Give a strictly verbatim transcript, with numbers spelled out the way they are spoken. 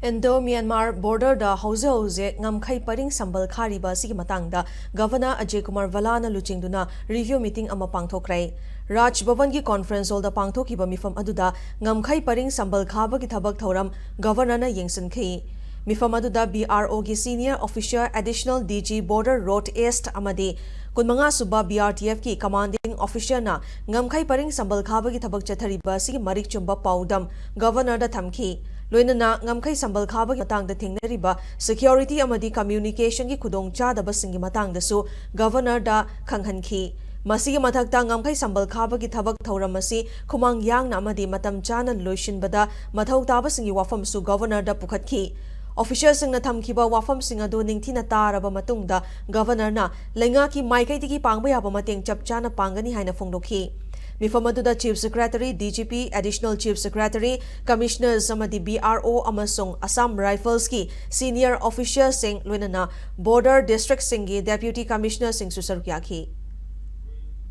Indo-Myanmar border ꯗ ꯍꯧꯖꯤꯛ ꯍꯧꯖꯤꯛ ꯉꯝꯈꯩ ꯄꯔꯤꯡ ꯁꯝꯕꯜ ꯈꯥꯔꯤꯕ ꯑꯁꯤꯒꯤ ꯃꯇꯥꯡꯗ Governor Ajay Kumar Bhalla ꯅ ꯂꯨꯆꯤꯡꯗꯨꯅ review meeting ꯑꯃ ꯄꯥꯡꯊꯣꯛꯈ꯭ꯔꯦ꯫ Raj Bhavan ꯒꯤ conference hall ꯗ ꯄꯥꯡꯊꯣꯛꯈꯤꯕ ꯃꯤꯐꯝ ꯑꯗꯨꯗ ꯉꯝꯈꯩ ꯄꯔꯤꯡ ꯁꯝꯕꯜ ꯈꯥꯕꯒꯤ ꯊꯕꯛ ꯊꯧꯔꯝ Governor ꯅ ꯌꯦꯡꯁꯤꯟꯈꯤ꯫ ꯃꯤꯐꯝ ꯑꯗꯨꯗ B R O ꯒꯤ senior officer, Additional D G Border Road East ꯑꯃꯗꯤ ꯀꯨꯟꯃꯉꯥ ꯁꯨꯕ B R T F ꯀꯤ commanding officer ꯅ ꯉꯝꯈꯩ ꯄꯔꯤꯡ ꯁꯝꯕꯜ ꯈꯥꯕꯒꯤ ꯊꯕꯛ ꯆꯠꯊꯔꯤꯕ ꯑꯁꯤꯒꯤ ꯃꯔꯤꯛ ꯆꯨꯝꯕ ꯄꯥꯎꯗꯝ Governor ꯗ ꯊꯝꯈꯤ꯫ ꯂꯣꯏꯅꯅ ꯉꯝꯈꯩ ꯁꯝꯕꯜ ꯈꯥꯕꯒꯤ ꯃꯇꯥꯡꯗ ꯊꯦꯡꯅꯔꯤꯕ security ꯑꯃꯗꯤ communication ꯒꯤ ꯈꯨꯗꯣꯡꯆꯥꯗꯕꯁꯤꯡꯒꯤ ꯃꯇꯥꯡꯗꯁꯨ Governor ꯗ ꯈꯪꯍꯟꯈꯤ꯫ ꯃꯁꯤꯒꯤ ꯃꯊꯛꯇ ꯉꯝꯈꯩ ꯁꯝꯕꯜ ꯈꯥꯕꯒꯤ ꯊꯕꯛ ꯊꯧꯔꯝ ꯑꯁꯤ ꯈꯨꯃꯥꯡ ꯌꯥꯡꯅ ꯑꯃꯗꯤ ꯃꯇꯝ ꯆꯥꯅ ꯂꯣꯏꯁꯤꯟꯕꯗ ꯃꯊꯧ ꯇꯥꯕꯁꯤꯡꯒꯤ ꯋꯥꯐꯝꯁꯨ Governor ꯗ ꯄꯨꯈꯠꯈꯤ꯫ Officer ꯁꯤꯡꯅ ꯊꯝꯈꯤꯕ ꯋꯥꯐꯝꯁꯤꯡ ꯑꯗꯨ ꯅꯤꯡꯊꯤꯅ ꯇꯥꯔꯕ ꯃꯇꯨꯡꯗ Governor ꯅ ꯂꯩꯉꯥꯛꯀꯤ ꯃꯥꯏꯀꯩꯗꯒꯤ ꯄꯥꯡꯕ ꯌꯥꯕ ꯃꯇꯦꯡ ꯆꯞ ꯆꯥꯅ ꯄꯥꯡꯒꯅꯤ ꯍꯥꯏꯅ ꯐꯣꯡꯗꯣꯛꯈꯤ꯫ ꯃꯤꯐꯝ ꯑꯗꯨꯗ Chief Secretary, D G P, Additional Chief Secretary, Commissioners ꯑꯃꯗꯤ B R O ꯑꯃꯁꯨꯡ Assam Rifles ꯀꯤ senior officer ꯁꯤꯡ, ꯂꯣꯏꯅꯅ border district ꯁꯤꯡꯒꯤ Deputy Commissioner ꯁꯤꯡꯁꯨ ꯁꯔꯨꯛ ꯌꯥꯈꯤ꯫